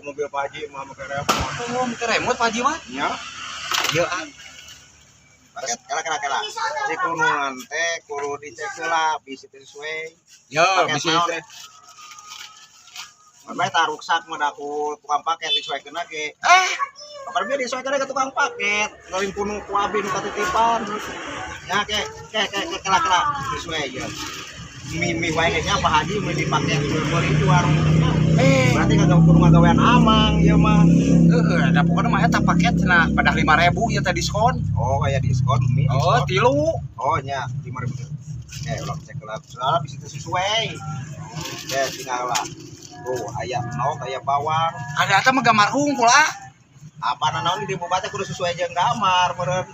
Mobil Pak Haji mah make remote. Oh, make remote Pak Haji mah. Nya. Ieu ah. Paket kala kala kala. Cek kunuan teh kudu dicek heula bisi teu sesuai. Yo, Paket bisi naon teh? Bae tah ruksak mah da ku tukang paket disesuaikeun ge. Eh, Kapan bieu disesuaikeun ke tukang paket, lain kuno ku abi nu katitipan. Ya ke ke ke ke kala kala sesuai ya. Mie mie wae ge nya Pak Haji mie dipake meuli di warung. Eh, Berarti kagak kudu ngagawean amang ieu mah. Heeh, da pokokna mah eta paket cenah pada 5000 ieu teh diskon. Oh, kayak diskon mie. Oh, Diskon. tilu. Oh, nya 5000. Eh, ulang cek lah. Soalnya bisa sesuai. Ya, tinggal lah. Tuh, aya endog, aya bawang. Ada eta mah gambar hungkul ah. Apa naon di dibuka teh kudu sesuai jeung gambar meureun.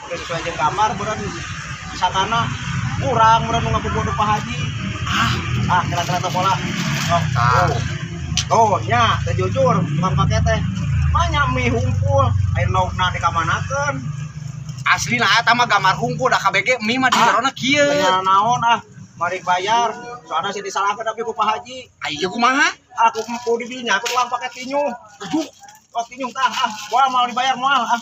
Kudu sesuai jeung gambar meureun. Sakana kurang meureun nu ngabobodo Pak Haji. Ah, Ah, kira-kira teh pola. Oh, tah. tuh. Tuh, nya, teh jujur, tukang paket teh. Banyak mie hungkul, aya endogna dikamanakeun. Asli lah eta mah gambar hungkul, da KBG mie mah di Ah, jerona kieu. Tanya naon ah, mari bayar. Soalnya sih disalahkan tapi ku Pak Haji. Ayo kumaha? Aku ku di dinya, aku tukang paket tinyuh. Aduh, oh tinyuh tah ah, moal mau dibayar moal ah.